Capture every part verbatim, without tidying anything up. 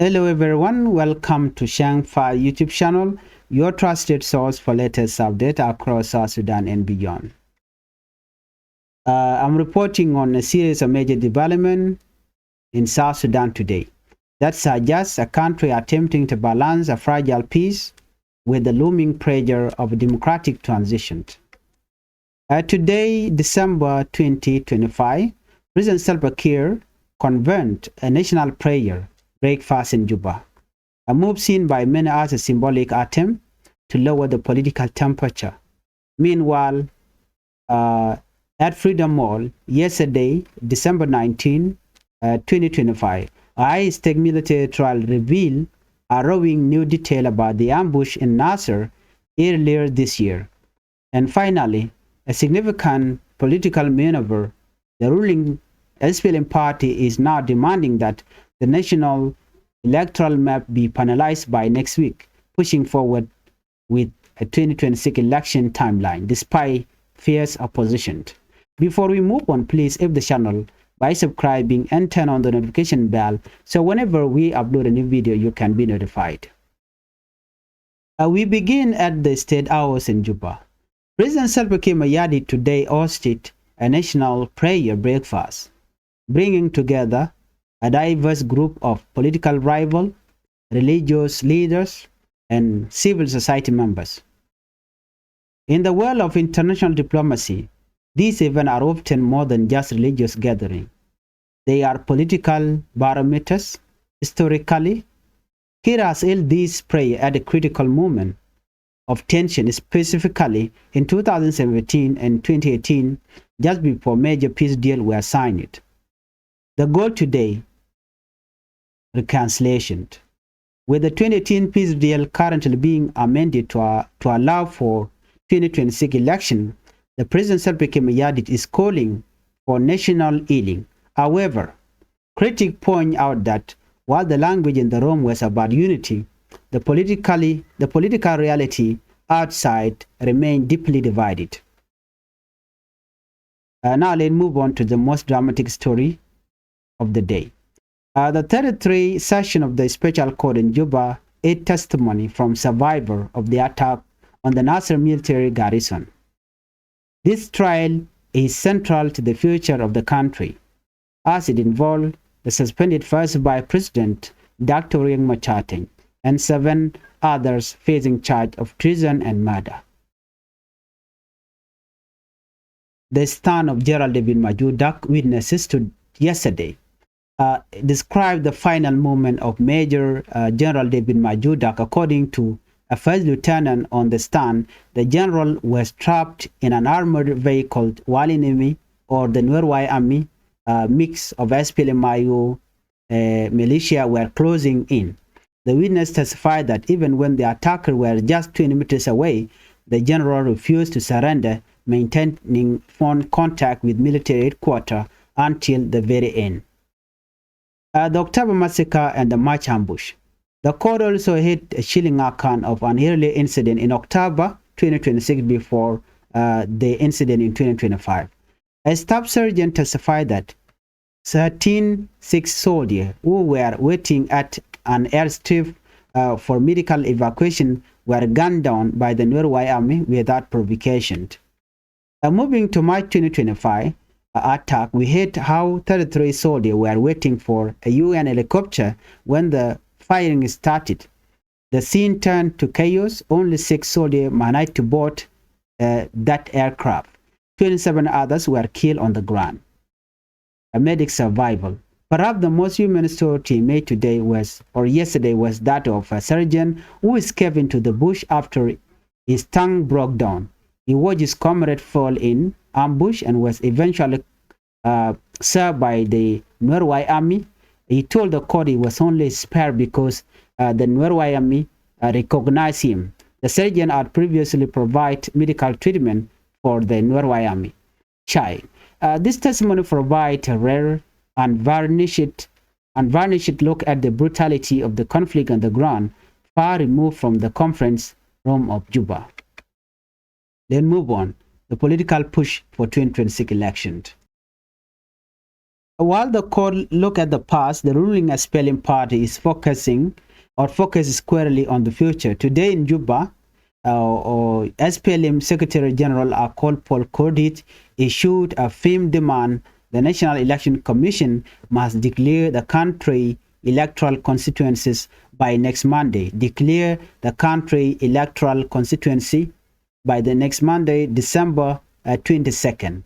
Hello everyone, welcome to Shang Fai YouTube channel, your trusted source for latest update across South Sudan and beyond. Uh, I'm reporting on a series of major development in South Sudan today that suggests a country attempting to balance a fragile peace with the looming pressure of a democratic transition. Uh, today, December twenty twenty-five, President Salva Kiir convened a national prayer breakfast in Juba, a move seen by many as a symbolic attempt to lower the political temperature. Meanwhile, uh, at Freedom Mall yesterday, December nineteenth, uh, twenty twenty-five, a high-stake military trial revealed harrowing new detail about the ambush in Nasser earlier this year. And finally, a significant political maneuver. The ruling S P L M party is now demanding that the national electoral map be finalized by next week, pushing forward with a twenty twenty-six election timeline despite fierce opposition. Before we move on, please help the channel by subscribing and turn on the notification bell so whenever we upload a new video, you can be notified. Uh, we begin at the State House in Juba. President Salva Kiir Mayardit today hosted a national prayer breakfast, bringing together a diverse group of political rival, religious leaders, and civil society members. In the world of international diplomacy, these events are often more than just religious gathering. They are political barometers. Historically, Kiir has held this prayer at a critical moment of tension, specifically in two thousand seventeen and twenty eighteen, just before major peace deal were signed. The goal today, reconciliation. With the twenty eighteen peace deal currently being amended to, uh, to allow for twenty twenty-six election, the President Salva Kiir Mayardit is calling for national healing. However, critics point out that while the language in the room was about unity, the politically, the political reality outside remained deeply divided. Uh, now let's move on to the most dramatic story of the day. Uh, the thirty-three session of the Special Court in Juba heard testimony from survivor of the attack on the Nasser military garrison. This trial is central to the future of the country, as it involved the suspended First Vice President, Doctor Riek Machar Teny, and seven others facing charge of treason and murder. The stand of General David Majur Dak witnesses to yesterday, uh, described the final moment of Major, uh, General David Majur Dak. According to a first lieutenant on the stand, the general was trapped in an armored vehicle while enemy or the Nuer White Army, uh, mix of S P L M I O, uh, militia were closing in. The witness testified that even when the attackers were just twenty meters away, the general refused to surrender, maintaining phone contact with military headquarters until the very end. Uh, the October massacre and the March ambush. The court also heard a chilling account of an earlier incident in October twenty twenty-six before, uh, the incident in twenty twenty-five. A staff sergeant testified that thirteen sick soldiers who were waiting at an airstrip, uh, for medical evacuation were gunned down by the Nuer White Army without provocation. Uh, moving to March twenty twenty-five, uh, attack, we heard how thirty-three soldiers were waiting for a U N helicopter when the firing started. The scene turned to chaos. Only six soldiers managed to board, uh, that aircraft. Twenty-seven others were killed on the ground. A medic survival. Perhaps the most human story made today was, or yesterday was that of a sergeant who escaped into the bush after his tank broke down. He watched his comrade fall in ambush and was eventually, uh, served by the Nuer White Army. He told the court he was only spared because, uh, the Nuer White Army, uh, recognized him. The sergeant had previously provided medical treatment for the Nuer White Army. Chai. Uh, this testimony provides a rare and varnished, and varnished look at the brutality of the conflict on the ground, far removed from the conference room of Juba. Then move on. The political push for twenty twenty-six election. While the court look at the past, the ruling S P L M party is focusing or focuses squarely on the future. Today in Juba, uh, or S P L M Secretary General Akol Paul Kordit issued a firm demand: the National Election Commission must declare the country electoral constituencies by next Monday. Declare the country electoral constituency by the next Monday, December, uh, twenty-second.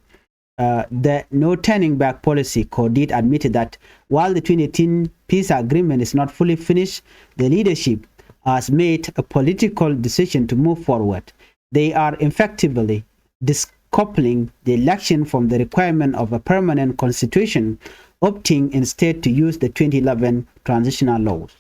Uh, the no turning back policy, Kordit admitted that while the twenty eighteen peace agreement is not fully finished, the leadership has made a political decision to move forward. They are effectively discoupling the election from the requirement of a permanent constitution, opting instead to use the twenty eleven transitional laws.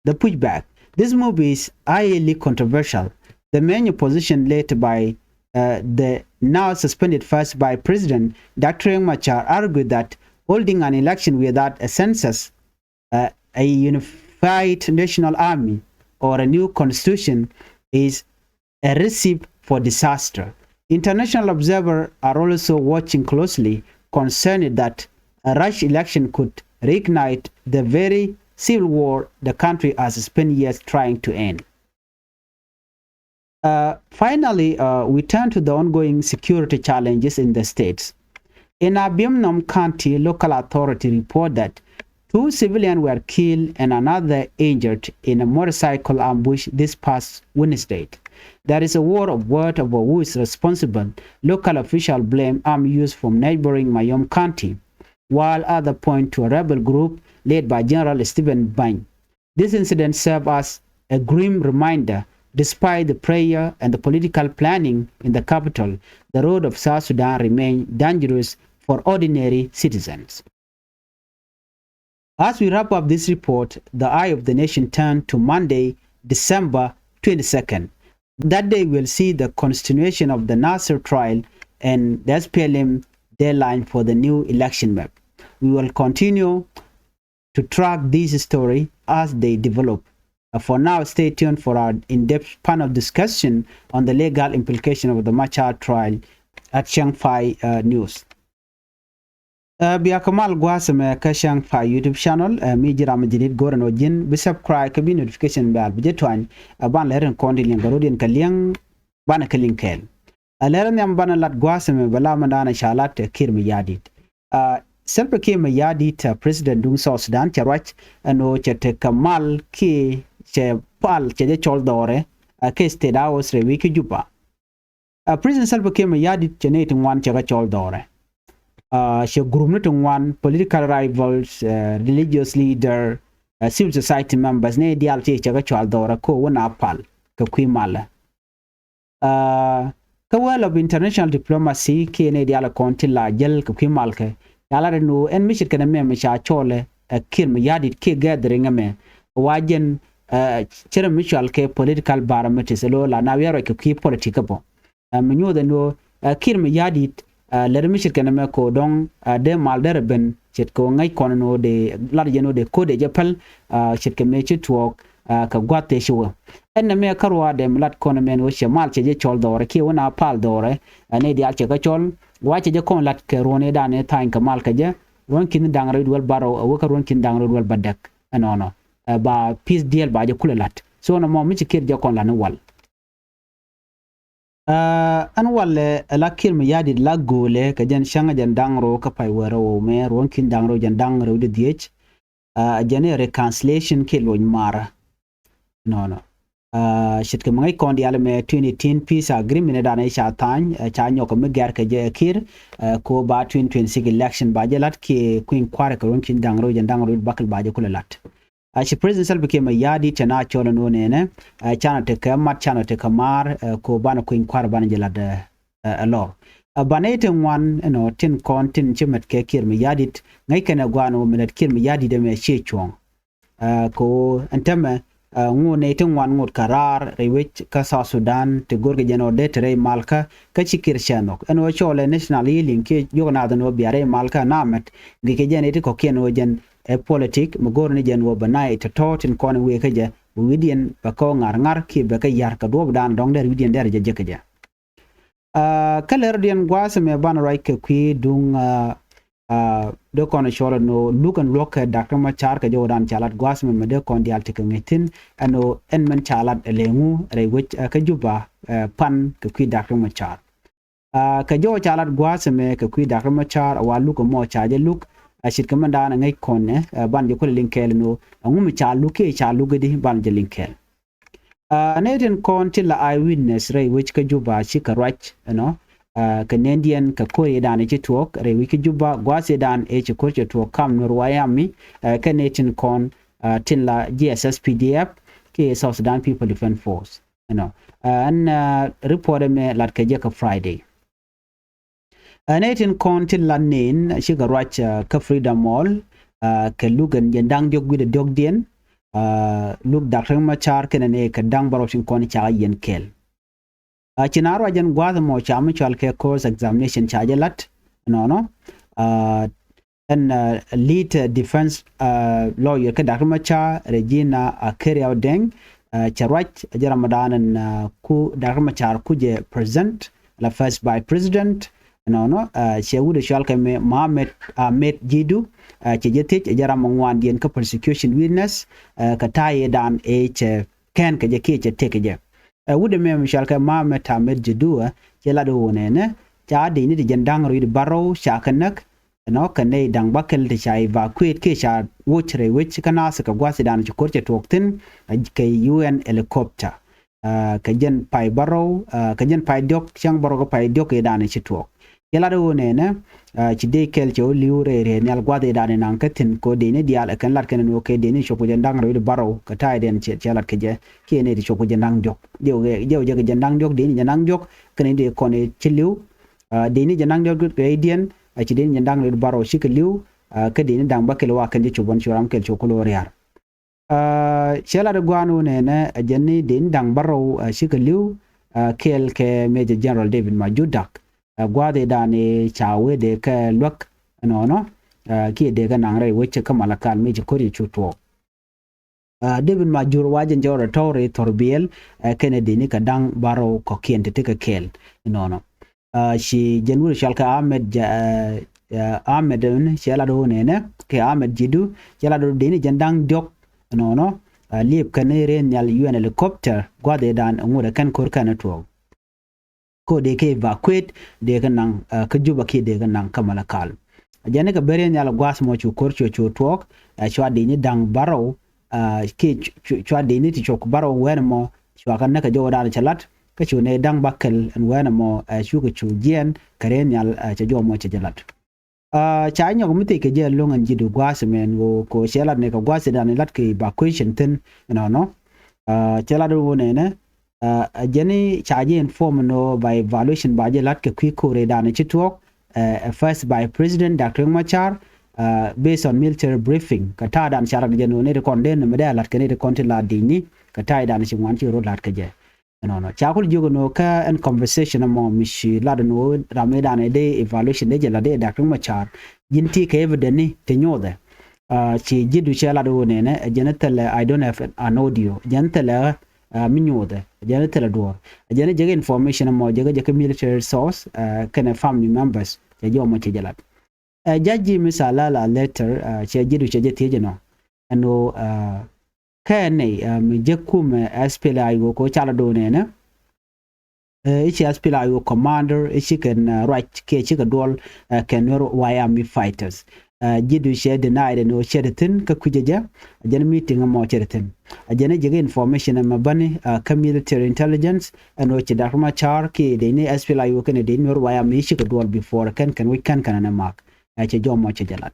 The pushback. This move is highly controversial. The main opposition, led by, uh, the now suspended First Vice President Doctor Riek Machar, argued that holding an election without a census, uh, a unified national army, or a new constitution is a recipe for disaster. International observers are also watching closely, concerned that a rush election could reignite the very civil war the country has spent years trying to end. Uh, finally, uh, we turn to the ongoing security challenges in the states. In Abiemnom County, local authority report that two civilians were killed and another injured in a motorcycle ambush this past Wednesday. There is a war of word over who is responsible. Local officials blame armed youths from neighboring Mayom County, while others point to a rebel group led by General Stephen Bany. This incident serves as a grim reminder. Despite the prayer and the political planning in the capital, the road of South Sudan remain dangerous for ordinary citizens. As we wrap up this report, the eye of the nation turned to Monday, December twenty-second. That day will see the continuation of the Nasir trial and the S P L M deadline for the new election map. We will continue to track this story as they develop. Uh, for now, stay tuned for our in-depth panel discussion on the legal implication of the Machar trial at Shangfai, uh, News. Uh, bia kɛ mal gua̱a̱th ɛmɛ kä Shangfai YouTube channel, uh, mi ji̱ ram mi ji̱ dit go̱rɛ nɔ ji̱n bi subscribe kä bi notification bell bi jɛ tuany, uh, ban lɛ rin kɔn di liŋ kɛ rot in kɛ liŋ ban kɛ liŋ kɛɛl. A lɛr nhiam banɛ lat gua̱a̱th ɛmɛ bɛ la mɛn da̱a̱n ca lat, ɛ, Kiir Mayardit. A, Salva Kiir Mayardit, ɛ, President duŋ South Sudan cɛ ruac ɛn ɣöö cɛ tekɛ mal kiɛ cɛ pal cɛ jɛ cɔl dhɔrɛ, ɛ, kɛ State House rɛy wec kä Juba. A, President Salva Kiir Mayardit cɛ nɛy ti ŋuan cɛ kɛ cɔl dhɔrɛ. A, cɛ group ni ti ŋuan, political rivals, ɛ, religious leader, ɛ, civil society members, nɛy diaal ti cɛ kɛ cɔl dhɔrɛ kɛ ɣöö wä na pal kɛ kui̱ malɛ. A, kä world of international diplomacy kiɛ nɛy diaal kɔn ti la jäl kɛ kui̱ malkɛ, ca lat ɛn ɣöö ɛn mi ce̱tkɛ nɛmɛ mi ca cɔl ɛ, ɛ, Kiir Mayardit kiɛ gathering ɛmɛ wa jɛn, ɛ, cɛ rɛ mi cɔal kɛ political barometers, ɛ, lo̱ la na wiaa ruac kɛ kui̱ politik kä bä. Ɛ, mi nyuuth ɛn ɣöö, ɛ, Kiir Mayardit, ɛ, lät mi ce̱tkɛ nɛmɛ kɛ ɣöö dɔ̱ŋ, ɛ, dee mal derɛ ben ce̱tkɛ ɣöö ŋäc kɔn ɛn ɣöö dee lat jɛn ɣöö dee ko̱dɛ jɛ päl, ɛ, ce̱tkɛ mëë ci tuɔɔk, ɛ, kɛ gua̱th tëë ci wä. Ɛn nɛmɛ kä ruaadɛ mi lat kɔn ɛmɛn ɣöö cɛ mal cɛ jɛ cɔl dhɔrɛ kiɛ wä na pal dhɔrɛ, ɛ, nɛy diaal cɛ kɛ cɔl, wa cɛ jɛ kɔn lat kɛ ruɔ̱n ëëdan ëë tha̱a̱ny kɛ mal kɛ jɛ, ruɔ̱n ki̱n da̱ŋ rɛw duel bärɔw, ɛ, wä kä ruɔ̱n ki̱n da̱ŋ rɛw duel bädäk. Ɛnɔnɔ, ɛ, ba peace deal ba jɛ kulɛ la̱t. So nɔmɔ mi ci Kiir jɛ kɔn la̱t ni wal. Ɛ, ɛn walɛ, ɛ, la Kiir Mayardit la go̱o̱lɛ kɛ jɛn cäŋ jɛn da̱ŋ rɛw kä pay wärä wä mɛ ruɔ̱n ki̱n da̱ŋ rɛw jɛn da̱ŋ rɛw di dhiec. Ɛ, jɛn i̱ reconciliation kiɛ luɔc marä. Nɔnɔ. Ɛ, ce̱tkɛ mi ŋäc kɔn diaal mɛ twenty eighteen peace agreement ɛ danɛ ca tha̱a̱ny, ɛ, ca nyɔk mi gɛr kɛ jɛ ɛ Kiir, ɛ, ko ba twenty twenty-six election ba jɛ la̱t kiɛ kui̱ny kua̱rɛ kɛ ruɔ̱n ki̱n da̱ŋ rɛw jɛn da̱ŋ rɛw bakɛl ba jɛ kulɛ la̱t. A ci President Salva Kiir Mayardit cɛ na cɔl ɛn ɣöö nɛnɛ, ɛ, canɛ tekɛ mat, canɛ tekɛ maar, ɛ, ko banɛ kui̱ny kua̱r banɛ jɛ lat, ɛ, ɛ, ɛ lɔr. Ɛ, banɛ ti ŋuan ɛnɔ tin kɔn tin ci mɛt kɛ Kiir Mayardit, ŋäc kɛn ɛ gua̱a̱n ɣöö mi lät Kiir Mayardit ɛmɛ ciɛ cuɔ̱ɔ̱ŋ. Ɛ, kɛ ɣöö ɛn täämɛ, ɛ, ŋot nɛy ti ŋuan ŋot kɛ raar rɛy wec kä South Sudan ti görkɛ jɛn ɣöö dee te rɛy malkä kä ci Kiir cɛ nhɔk. Ɛn ɣöö cɔɔlɛ national healing kiɛ jiök naath ɛn ɣöö bia rɛy malkä na mɛt, gikɛ jɛn nɛy ti kɔ̱kiɛn ɣöö jɛn ɛ politik mi go̱o̱r ni jɛn ɣöö bɛ nɛy tɔ̱tɔ̱ tin kɔn in wëë kä jɛ, bɛ wi̱cdiɛn bɛ kɛ ɣöö ŋa̱r ŋa̱r kiɛ bɛ kɛ ya̱r kɛ duɔ̱ɔ̱pdan dɔ̱ŋ dɛr wi̱cdiɛn dɛr jɛ jek kɛ jɛ. Ɛ, kä lɛr rɔ̱diɛn gua̱a̱th ɛmɛ banɛ ruac kɛ kui̱ duŋ, ɛ, Dee kɔn cuɔl ɛn ɣöö luk ɛn luɔ̱k kɛ Dak Riek Machar kɛ jɔwdan ca lat gua̱a̱th mɛn mɛ dee kɔn diaal tekɛ ŋi̱i̱c thi̱n ɛn ɣöö ɛn mɛn ca lat ɛ lëŋu rɛy wec kä Juba pan kɛ kui̱ Dak Riek Machar. Kɛ jɔw ca lat gua̱a̱th ɛmɛ kɛ kui̱ Dak Riek Machar a wa luk ɛmɔ ca jɛ luk a ce̱tkɛ mɛn da̱a̱n a ŋäc kɔn ɛ ban jɛ kulɛ liŋ kɛɛl ɛn ɣöö ɛŋu mi ca luk kiɛ ca luk i̱di ban jɛ liŋ kɛɛl. Ɛ nɛy tin kɔn tin la eye witness rɛy wec kä Juba cikɛ ruac ɛnɔ kɛ nɛndiɛn kɛ ko̱r i̱ da̱a̱n ci tuɔɔk rɛy wec kä Juba gua̱a̱th i̱ da̱a̱n ëë ci ko̱r cɛ tuɔɔk kam Nuer White Army kɛ nɛy tin kɔn tin la G S S P D F kiɛ South Sudan People Defense Force. Ɛnɔ ɛn report ɛmɛ lat kɛ jɛ kɛ Friday. Ɛ nɛy tin kɔn tin la nen cikɛ ruac kä Freedom Hall kɛ luk ɛn jɛn da̱ŋ diɔ̱k wi̱cdɛ diɔ̱kdiɛn. Luk Dak Riek Machar kɛnɛ nɛy kɛ da̱ŋ bärɔw tin kɔn ca yiɛn kɛɛl. Ci na ruac ɛn gua̱a̱th ɛmɔ ca mi cɔal kɛ cross examination ca jɛ la̱t ɛnɔnɔ. Ɛn lead defense lawyer kä Dak Riek Machar, Regina Akeriaw Deng, cɛ ruac ɛ jɛ ramdan ɛn ku Dak Riek Machar ku jɛ president la first vice president. Ɛnɔnɔ cɛ wut ɛ cɔal kɛ mɛ Mohamed Ahmed Jidu cɛ jɛ thiec ɛ jɛ ram ɛ ŋuandiɛn kä prosecution witness kɛ ta̱yɛ dan ëë cɛ kɛn kɛ jɛ kiɛ cɛ tëk kɛ jɛ. Ɛ wut ɛmɛ mi cɔal kɛ Mohamed Ahmed Jidu cɛ lat ɣöö nɛnɛ ca dec ni ti jɛn da̱ŋ rɛw wi̱cdɛ bärɔw ca kɛ näk ɛnɔ kɛ nɛy da̱ŋ bäkɛl ti ca evacuate kiɛ ca woc rɛy wec kä Nasir kɛ gua̱a̱th i̱ da̱a̱n ci ko̱r cɛ tuɔɔk thi̱n kɛ U N helicopter. Kɛ jɛn pay bärɔw kɛ jɛn pay diɔ̱k cäŋ bärɔw kɛ pay diɔ̱k i̱ da̱a̱n ci tuɔɔk. Cɛ lat ɣöö nɛnɛ ci dee kɛl cɛ wä li̱w rɛy rɛy nhial gua̱th i̱ da̱a̱n i̱ naŋ kä thi̱n kɛ dec ni diaal ɛ kɛn lat kɛn ɛn ɣöö kɛ dec ni cop kɛ jɛn da̱ŋ rɛw wi̱cdɛ bärɔw kɛ ta̱yɛ diɛn cɛ lat kɛ jɛ kiɛ nɛy ti cop kɛ jɛn da̱ŋ diɔ̱k. Jɛ wä jɛ kɛ jɛn da̱ŋ diɔ̱k dec ni jɛn da̱ŋ diɔ̱k kɛn i̱ dee kɔn i̱ ci li̱w. Dec ni jɛn da̱ŋ diɔ̱k rɛy diɛn a ci dec ni jɛn da̱ŋ rɛw wi̱cdɛ bärɔw cikɛ li̱w. Kä dec ni da̱ŋ bäkɛl wa kɛn jɛ cop ɣän cu ram kɛl cop kä lo̱r ria̱r. Cɛ lat i̱ gua̱a̱n wä nɛnɛ ɛ jɛn ni dec ni da̱ŋ bärɔw cikɛ li̱w kɛɛl kɛ Major General David Majur Dak. Ɛ gua̱a̱th i̱ da̱a̱n i̱ ca wee dee kɛ luäk ɛnɔnɔ kiɛ dee kɛ naŋ rɛy wec kä Malakal mëë ci ko̱r ci cu tuɔɔk. David Majur wa jɛn jɔwdɛ tɔ̱ rɛy thɔrbiɛl kɛnɛ dec ni kɛ da̱ŋ bärɔw kɔ̱kiɛn ti ti kɛ kɛɛl ɛnɔnɔ. Ci jɛn wut cɔal kɛ Ahmed Ahmed ɛn cɛ lat ɣöö nɛnɛ kɛ Ahmed Jidu cɛ lat ɣöö dec ni jɛn da̱ŋ diɔ̱k ɛnɔnɔ liep kɛn rɛy nhial U N helicopter gua̱th i̱ da̱a̱n ɛŋut ɛ kɛn ko̱r kɛn ɛ tuɔɔk. Ko dee kɛ evacuate dee kɛ naŋ kä Juba kiɛ dee kɛ naŋ kä Malakal. Jɛn ni kɛ ben rɛy nhial gua̱a̱th mɔ cu ko̱r cu cu tuɔɔk ɛ cua dec ni da̱ŋ bärɔw kiɛ cua dec ni ti cop bärɔw wɛn mɔ cua kɛ näk kɛ jɔwdan cɛ lat. Kä cu nɛy da̱ŋ bäkɛl ɛn wɛn ɛmɔ ɛ cukɛ cu jiɛɛn kɛ rɛy nhial cɛ jɔw mɔ cɛ jɛ lat. Ca nyɔk mi thiec kɛ jɛ lo̱ŋ ɛn ji̱ di gua̱a̱th mɛn ɣöö kɛ cɛ lat ni kɛ gua̱a̱th dan lat kɛ evacuation thi̱n ɛnɔnɔ. Cɛ lat ɣöö nɛnɛ ɛ jɛn ca jɛ inform ɛn ɣöö ba evaluation ba jɛ lat kɛ kui̱ ko̱r rɛy dan ci tuɔɔk ɛ first vice president Doctor Riek Machar based on military briefing kɛ ta̱a̱ dan ca lat jɛn ɣöö ni ti kɔn den mi dee lat kɛ ni ti kɔn ti lat di̱cni kɛ ta̱a̱ dan ci ŋuan ci rot lat kɛ jɛ. Ɛnɔnɔ ca kul jiök ɛn ɣöö kä ɛn conversation ɛmɔ mi ci lat ɛn ɣöö ram ëëdan ɛ dee evaluation dee jɛ lat dee Doctor Riek Machar ji̱n ti kɛ evidence ni ti nyothɛ. Ci ji̱du cɛ lat ɣöö nɛnɛ ɛ jɛn thilɛ I don't have an audio ɛ jɛn thilɛ mi nyothɛ ɛ jɛn thilɛ duɔ̱ɔ̱r ɛ jɛn jek information ɛmɔ jek jek military source kɛnɛ family members cɛ jɔmɔ cɛ jɛ lat. Ɛ ja̱ ji̱ mi ca la la letter cɛ ji̱du cɛ jɛ thiec ɛnɔ ɛn ɣöö kɛ nɛy mi jek kumɛ SPLA-IO kɛ ɣöö ca la do̱o̱n ɛnɛ. I̱ ci SPLA-IO commander i̱ ci kɛn ruac kiɛ cikɛ duɔl kɛn Nuer White Army fighters. Ji̱du cɛ deny ɛn ɣöö cɛ ti thi̱n kä kui̱cä jɛ. Jɛn meeting ɛmɔ cɛ ti thi̱n. Jɛn i̱ jek information ɛmɛ bäni kä military intelligence ɛn ɣöö ci Doctor Machar kiɛ dee ni SPLA-IO kɛnɛ dee Nuer White Army i̱ cikɛ duɔl before kɛn kɛn wi̱c kɛn kɛn ɛn ɛ mak. Ɛ cɛ jɔmɔ cɛ jɛ lat.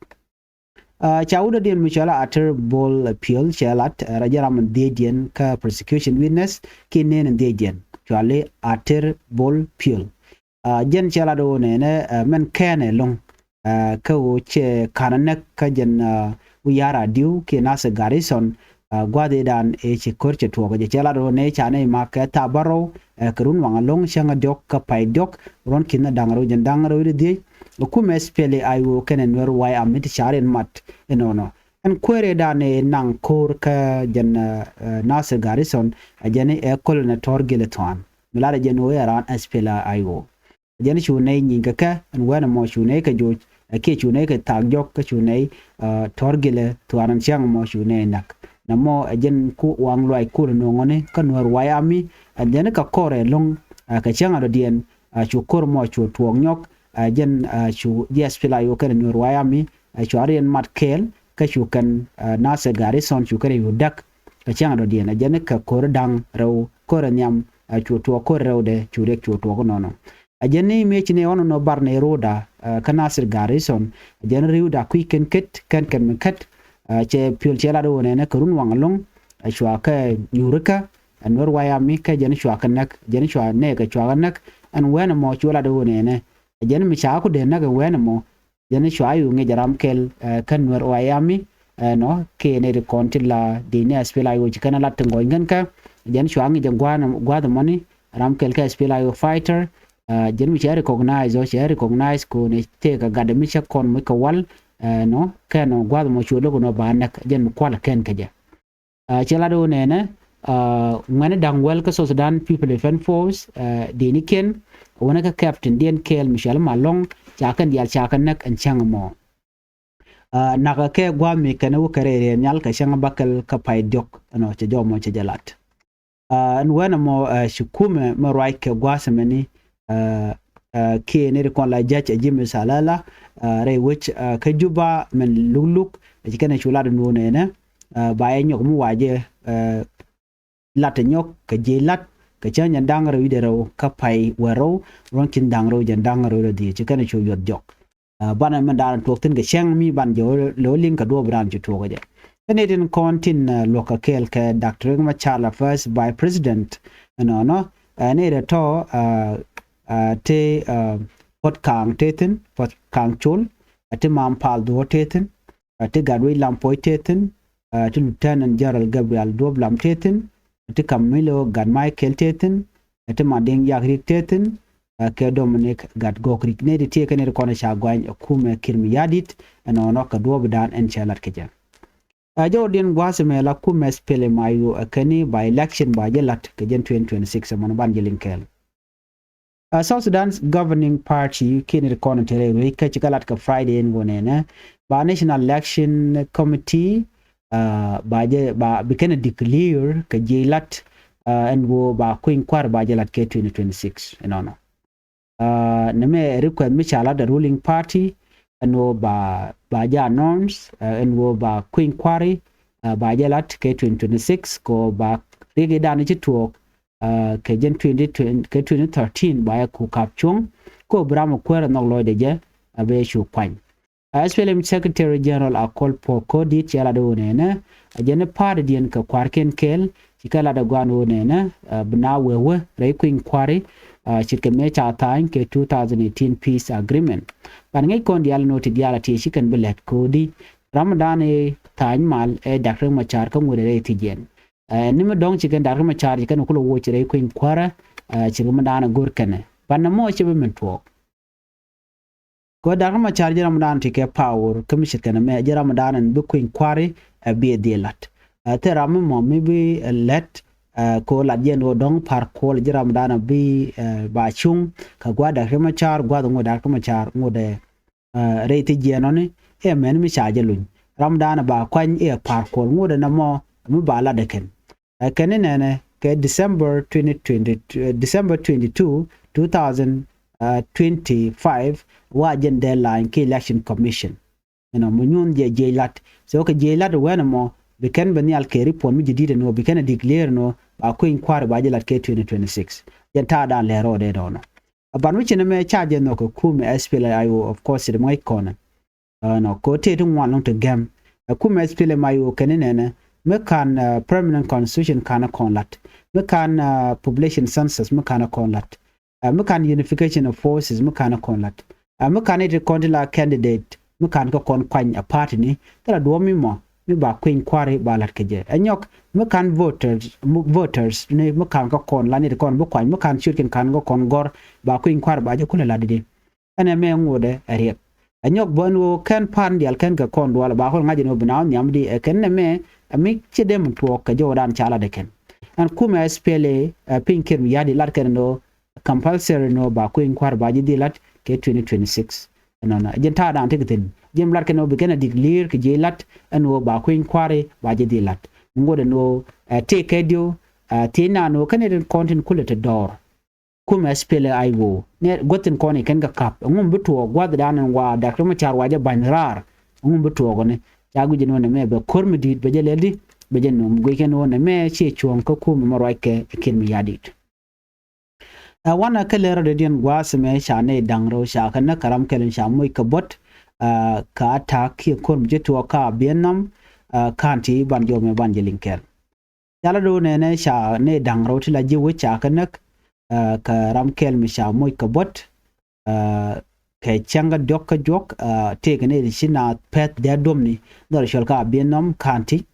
Ca wut dɔ̱diɛn mi cɔal a Ater Bol Piöl cɛ lat ɛ rɔ jɛ ram in dhiecdiɛn kä prosecution witness kiɛ neen in dhiecdiɛn cɔali Ater Bol Piöl. Jɛn cɛ lat ɣöö nɛnɛ mɛn kɛɛnɛ lo̱ŋ kä ɣöö cɛ ka̱n näk kä jɛn wi̱i̱ ya̱r a di̱w kiɛ Nasir Garrison. Gua̱th i̱ dan ëë ci ko̱r cɛ tuɔɔk jɛ cɛ lat ɣöö nɛy ca nɛy mak kɛ thaap bärɔw kɛ run waŋ alo̱ŋ cäŋ a diɔ̱k kä pay diɔ̱k ruɔ̱n ki̱n da̱ŋ rɛw jɛn da̱ŋ rɛw i̱ di dhiec. Kumɛ SPLA-IO kɛnɛ Nuer White Army ti ca̱r in mat inɔnɔ. Ɛn kueer i̱ dan i̱ naŋ ko̱r kä jɛn Nasir Garrison ɛ jɛn i̱ ɛ köl ɛn ɛ tɔ̱r gil ɛ thuan mi lat ɛ jɛn ɣöö ɛ raan SPLA-IO. Jɛn cu nɛy nyinkɛ kɛ ɛn wɛn ɛmɔ cu nɛy kɛ joc Ɛ kiɛ cu nɛy kɛ thaak jɔk kä cu nɛy tɔ̱r gilɛ thuaar in cäŋ mɔ cu nɛy näk. Nɛ mɔ ɛ jɛn ku waŋ luaac kulɛ nööŋɔni kä Nuɛr White Army, ɛ jɛn kɛ kɔr ɛlɔ̱ŋ kɛ cäŋ a dɔ̱diɛn. Cu kor mɔ cu tuɔɔk nyɔk, ɛ jɛn cu ji̱ SPLA-IO kɛnɛ Nuɛr White Army ɛ cua riɛn mat kɛɛl kä cu kɛn Nasir Garrison cu kɛn ɛ yut däk kɛ cäŋ a dɔ̱diɛn. Ɛ jɛn kɛ kor da̱ŋ rɛw kor ɛ nhiam, ɛ cu tuɔɔk kor rɛwdɛ cu riɛk cu tuɔɔk inɔnɔ. Ɛ jɛn ni mëë ci ni ɣɔn nɔ bar ni roda kä Nasir Garrison. Ɛ jɛn ri̱wda kui̱ kɛn ket kɛn kɛn mi kɛt. Cɛ piöl cɛ lat ɣöö nɛnɛ kɛ run waŋ ɛlɔ̱ŋ ɛ cua kɛ nyurikä ɛ Nuɛr White Army kä jɛn cua kɛ näk, jɛn cua nɛɛkɛ cua kɛ näk. Ɛn wɛn ɛmɔ cu lat ɣöö nɛnɛ ɛ jɛn mi ca ku dee näk ɛ wɛn ɛmɔ. Jɛn cua yu ŋic ram kɛl kä Nuɛr White Army ɛnɔ kɛ nɛy ti kɔn ti la di ni SPLA-IO ci kɛn a lat ti ŋɔny kɛn kä. Jɛn cua ŋic ɛ gua̱a̱th ɛmɔni ram kɛl kä SPLA-IO fighter. Jɛn mi cɛ recognize ɔ cɛ recognize kɔn ɛ tëëkɛ gat mi cɛ kɔn mi kɛ wal ɛnɔ kɛn ɔ gua̱a̱th ɛmɔ cu lo̱k ɛnɔ ba näk jɛn mi kual kɛn kɛ jɛ. Cɛ lat ɣöö nɛnɛ ŋuɛ̈ni da̱ŋ wäl kä South Sudan People Defense Force dinikiɛn wänɛ kä captain diɛn kɛɛl mi cɔal Malɔŋ ca kɛn diaal ca kɛ näk ɛn cäŋ ɛmɔ. Nakä kɛ gua̱a̱th mi kɛn wä kɛ rɛy rɛy nhial kɛ cäŋ bäkɛl kä pay diɔ̱k ɛnɔ cɛ jɔmɔ cɛ jɛ lat. Ɛn wɛn ɛmɔ ci kumɛ mi ruac kɛ gua̱a̱th ɛmɛni kiɛ ni ri kɔn la jac ɛ ji̱ mi salala rɛy wec kä Juba min lukluk. Ci kɛn cu lat nuun ɛnɛ ba yɛ nyɔk mi wacɛ lat ɛ nyɔk kɛ jiɛc lat kɛ cäŋ jɛn da̱ŋ rɛw i̱dɛ rɛw kä pay wä rɛw ruɔ̱n ki̱n da̱ŋ rɛw jɛn da̱ŋ rɛw i̱dɛ dhiec ci kɛn cu yuɔth jɔk. Banɛ mɛn da̱a̱n tuɔɔk thi̱n kɛ cäŋ mi ban jɛ lo̱ liŋ kɛ duɔ̱ɔ̱p dan ci tuɔɔk kɛ jɛ. Kä ni tin kɔn tin luɔ̱k kɛ kɛɛl kɛ Doctor Riek Machar la first vice president. Ɛnɔnɔ ni rɛ tɔ ti Puɔt Kaŋ te thi̱n, Puɔt Kaŋ Col, ti Mam Pal Dhuɔ̱ɔ̱r te thi̱n, ti Gatwec Lam Puɔc te thi̱n, ti Lieutenant General Gabriel Duɔp Lam te thi̱n, ti Camilo Gat Michael te thi̱n, ti Madiŋ Yak Rik te thi̱n, kɛ Dominic Gat Gɔk Rik. Nɛy ti tiee kɛ nɛy ti kɔn ca guany ɛ kumɛ Kiir Mayardit ɛnɔnɔ kɛ duɔ̱ɔ̱p dan ɛn cɛ lat kɛ jɛ. Ɛ jɔwdiɛn gua̱a̱th ɛmɛ la kumɛ SPLM-IO ɛ kɛn ni ba election ba jɛ lat kɛ jɛn twenty twenty-six ɛmɔn ban jɛ liŋ kɛɛl. Ɛ South Sudan's governing party kiɛ nɛy ti kɔn te rɛy ruec kä ci kɛ lat kɛ Friday ɛn ɣöö nɛnɛ ba National Election Committee ba jɛ ba bi kɛn ɛ declare kɛ jiɛc lat ɛn ɣöö ba kui̱ny kua̱r ba jɛ lat kɛ twenty twenty-six ɛnɔnɔ. Nɛmɛ request mi ca lat the ruling party ɛn ɣöö ba ba jɛ announce ɛn ɣöö ba kui̱ny kua̱ri ba jɛ lat kɛ twenty twenty-six kɛ ɣöö ba riɛk i̱ dan ci tuɔɔk kɛ jɛn twenty twenty kɛ twenty thirteen ba yɛ ku kap cuɔ̱ŋ kɛ ɣöö bi ram ɛ kuäär ɛ nhɔk lɔcdɛ jɛ a bɛ cu kuany. Ɛ SPLM Secretary General Akol Paul Kohdit cɛ lat ɣöö nɛnɛ ɛ jɛn i̱ party diɛn kɛ kua̱rkiɛn kɛɛl ci kɛ lat ɛ gua̱a̱n ɣöö nɛnɛ bi na wee wee rɛy kui̱ny kua̱ri. Ce̱tkɛ mëë ca tha̱a̱ny kɛ two thousand eighteen peace agreement. Ban ŋäc kɔn diaal ɛn ɣöö ti diaal a tiee ci kɛn bi lɛt ko̱di ram dan i̱ tha̱a̱ny mal ɛ Dak Riek Machar kä ŋot rɛy thi̱jiɛn. Ni mi dɔ̱ŋ ci kɛn Dak Riek Machar ci kɛn kulɛ woc rɛy kui̱ny kua̱rä. Ce̱tkɛ mi dan ɛ go̱r kɛnɛ ban nɛ mɔ ci bi min tuɔɔk. Kɛ Dak Riek Machar ji̱ ram dan ti kɛ power kä mi ce̱tkɛ nɛmɛ ji̱ ram dan ɛn bi kui̱ny kua̱ri ɛ bi ɛ dhil la̱t. Ɛ thil ram mi mɔ mi bi ɛ lɛt kɛ ɣöö lat jɛn ɣöö dɔ̱ŋ pa̱r kuɔl ji̱ ram dan ɛ bi ɛ ba cuŋ kɛ gua̱a̱th Dak Riek Machar gua̱a̱th ŋot Dak Riek Machar ŋot ɛ rɛy thi̱jiɛn ɔni. Ɛ mɛn mi ca jɛ luny ram dan ɛ ba kuany ɛ pa̱r kuɔl ŋot ɛ nɛmɔ mi ba lat ɛ kɛn. Ɛ kɛn ni nɛnɛ kɛ December twenty twenty, December twenty-two, two thousand twenty-five wa jɛn deadline kɛ Election Commission. Ɛnɔ mɔ nyuɔn jɛ jiɛc lat. So kɛ jiɛc lat wɛn ɛmɔ bi kɛn bɛ nhial kɛ report mi jɛ di̱t ɛn ɣöö bi kɛn ɛ declare ɛn ɣöö ba kui̱ny kua̱ri ba jɛ lat kɛ twenty twenty-six. Jɛn ta̱a̱ dan lɛr rɔɔdɛ dɔɔnɔ. A ban mi ci nɛmɛ ca jɛ nhɔk kɛ kumɛ SPLA-IO, of course, ti mɛ ŋäc kɔnɛ. Ɛnɔ kɛ ɣöö tëë ti ŋuan lɔŋ ti gɛm. Ɛ kumɛ SPLM-IO kɛn ni nɛnɛ mi ka̱n permanent constitution ka̱n kɔn la̱t, mi ka̱n population census mi ka̱n kɔn la̱t, mi ka̱n unification of forces mi ka̱n kɔn la̱t, mi ka̱n it kɔn ti la candidate mi ka̱n kä kɔn kuany a party ni thilɛ duɔ̱ɔ̱p mi mɔ mi ba kui̱ny kua̱ri ba la̱t kɛ jɛ. Ɛ nyɔk mi ka̱n voters, voters ni mi ka̱n kä kɔn la̱t ni ti kɔn bi kuany mi ka̱n ciötkiɛn ka̱n kä kɔn gɔ̱r ba kui̱ny kua̱ri ba jɛ kulɛ la̱t di. Ɛn ɛmɛ ŋotdɛ ɛ riɛk. Ɛ nyɔk bä ɛn ɣöö kɛn pa̱a̱n diaal kɛn kɛ kɔn dual ba kɔn ŋa̱c ɛn ɣöö bi naath nhiam di ɛ kɛn ɛmɛ. Ɛ mi ci dee min tuɔɔk kɛ jɔwdan ca lat ɛ kɛn. Ɛn kumɛ SPLA ɛ piny Kiir Mayardit lat kɛn ɛn ɣöö compulsory ɛn ɣöö ba kui̱ny kua̱r ba ji̱ dhil lat kɛ twenty twenty-six. Ɛnɔnɔ jɛn ta̱a̱ da̱a̱n tekɛ thi̱n, jɛn bi lat kɛn ɣöö bi kɛn a declare kɛ ji̱ lat ɛn ɣöö ba kui̱ny kua̱ri ba jɛ dhil lat. Mi ŋot ɛn ɣöö, ɛ, tëëkɛ diw, ɛ, thiec naan ɣöö kɛn nɛy tin kɔn tin kulɛ te dɔɔr. Kumɛ S P L A I O nɛ guäth tin kɔn i̱ kɛn kɛ ka̱p, ɛŋu mi bi tuɔɔk gua̱thdan ɛn wa Doctor Machar wa jɛ ba̱ny raar? Ɛŋu mi bi tuɔɔk ɛni? Ca guic ɛn ɣöö nɛmɛ bɛ ko̱r mi di̱i̱t bɛ jɛ lɛl di, bɛ jɛ nööm guic kɛn ɣöö nɛmɛ ciɛ cuɔ̱ɔ̱ŋ kä kumɛ mɛ ruac kɛ ɛ Kiir Mayardit. Ɛ wanɛ kä lɛr rɔ̱diɛn gua̱a̱th ɛmɛ ca nɛy da̱ŋ rɛw ca kɛ näk kɛ ram kɛl in ca moc kɛ buɔ̱t, ɛ, kɛ attack kiɛ ko̱r mi ci tuɔɔk kä Abiɛnɔm, ɛ, County, ban jɔw mɛ ban jɛ liŋ kɛɛl. Ca la do̱o̱ nɛnɛ ca nɛy da̱ŋ rɛw ti la ji̱ wec ca kɛ näk, ɛ, kɛ ram kɛl mi ca moc kɛ buɔ̱t, ɛ, kɛ cäŋ kä diɔ̱k kä juɔ̱k, ɛ, tëëkɛ nɛy ti ci naath pɛ̈th dee duɔ̱mni, dhɔr cɔl kä Abiɛnɔm County.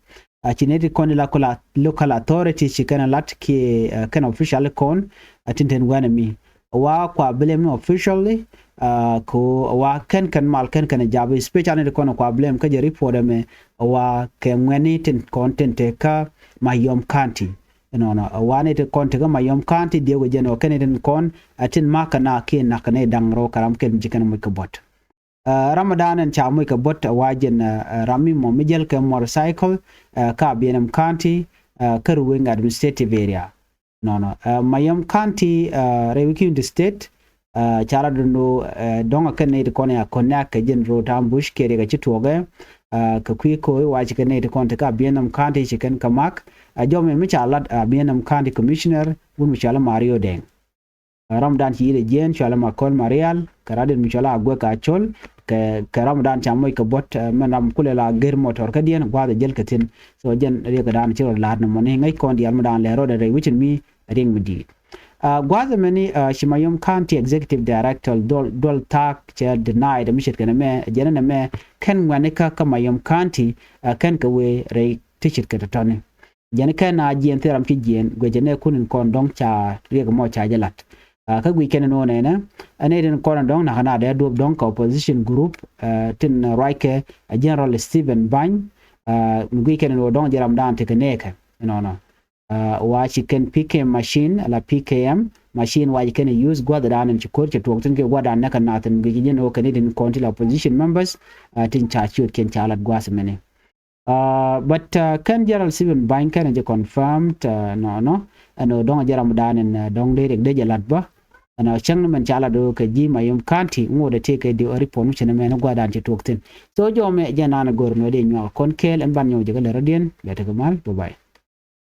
Ɛ, ci nɛy ti kɔn ti la kula local authority ci kɛn lat kiɛ, ɛ, kɛn official kɔn, ɛ, tin ten wɛnɛ mi. Wa kua blame ni officially, ɛ, ko wa kɛn kɛn mal kɛn kɛn jab, especially nɛy ti kɔn kua blame kä jɛ report ɛmɛ, wa kɛ ŋuɛni tin kɔn tin te kä Mayom County. Ɛnɔnɔ, wa nɛy ti kɔn te kä Mayom County diɛw kɛ jɛn ɔ kɛn nɛy tin kɔn, ɛ, tin ma̱k kɛ na kiɛ nak kɛ nɛy da̱ŋ rɛw kɛ ram kɛl mi ci kɛn moc kɛ buɔ̱t. Ɛ, ramdan ɛn ca moc kɛ buɔ̱t ɛ wa jɛn, ɛ, ɛ, ram mi mɔ mi jäl kɛ motorcycle, ɛ, kä Abiɛnɔm County, ɛ, kä Ruweng Administrative Area. Nɔnɔ, ɛ, Mayom County, ɛ, rɛy wi̱i̱ ki̱n ti state, ɛ, ca la do̱n do̱, ɛ, dɔ̱ŋ ɛ kɛn nɛy ti kɔn ya connect kɛ jɛn road ambush kɛ riɛk ɛ ci tuɔɔkɛ, ɛ, kɛ kui̱ ko̱o̱y wa ci kɛn nɛy ti kɔn ti kä Abiɛnɔm County ci kɛn kɛ mak, ɛ, jɔmɛ mi ca lat, ɛ, Abiɛnɔm County Commissioner wun mi cɔal ɛ Mario Deng. Ɛ, ramdan ci yit ɛ jiɛn cɔal ɛ Makol Marial, kɛ radiɛn mi cɔal ɛ Aguek Acol, kɛ, kɛ ramdan ca moc kɛ buɔ̱t, ɛ, mɛn ram kulɛ la gɛr motor kädiɛn gua̱a̱th ɛ jäl kɛ thi̱n. So jɛn riɛk kɛ dan ci rɔ la̱a̱t ni mɔni ŋäc kɔn diaal mi dan lɛ rɔɔdɛ rɛy wicin mi riɛk mi di̱i̱t. Ɛ, gua̱a̱th ɛmɛni, ɛ, ci Mayom County Executive Director Dual, Dual Thaak cɛ deny dɛ mi ce̱tkɛ nɛmɛ, jɛn nɛmɛ kɛn ŋuɛ̈tni kä, kä Mayom County, ɛ, kɛn kɛ wee rɛy ti ce̱tkɛ tɔ̱tɔ̱ni. Jɛn kɛn a jiɛn thil ram ci jiɛn guecɛ nɛɛkun in kɔn dɔ̱ŋ ca riɛk mɔ ca jɛ lat. Ɛ, kä guic kɛn in wä nɛnɛ, ɛ nɛy tin kɔn in dɔ̱ŋ nakä na dee duɔ̱p dɔ̱ŋ kɛ opposition group, ɛ, tin ruackɛ, ɛ, General Stephen Bany, ɛ, mi guic kɛn in wä dɔ̱ŋ jɛ ramdan tekɛ nɛɛkɛ. Nɔnɔ. Ɛ, wa ci kɛn P K M machine, la P K M machine wa ci kɛn use gua̱thdan in ci ko̱r cɛ tuɔɔk thi̱n kɛ gua̱thdan näk kɛ nath in guic jɛn wä kɛn nɛy tin kɔn ti la opposition members, ɛ, tin ca ciötkiɛn ca lat gua̱a̱th mɛni. Ɛ, but, ɛ, kɛn General Stephen Bany kɛn jɛ confirmed, ɛ, nɔnɔ, ɛn ɣöö dɔ̱ŋ jɛ ramdan in, ɛ, dɔ̱ŋ dee riɛk dee jɛ lat bä. Ɛn ɣöö cäŋ ni mɛn ca lat ɣöö kɛ ji̱ Mayom County ŋot ɛ tëëkɛ diw ɛ report mi ci nɛmɛ ni gua̱thdan ci tuɔɔk thi̱n. So jɔmɛ jɛn an ɛ go̱r nuɛ dee nyuak kɔn kɛɛl ɛn ban nyɔk jɛ kä lɛ rɔ̱diɛn, bɛ tekɛ mal, bye bye.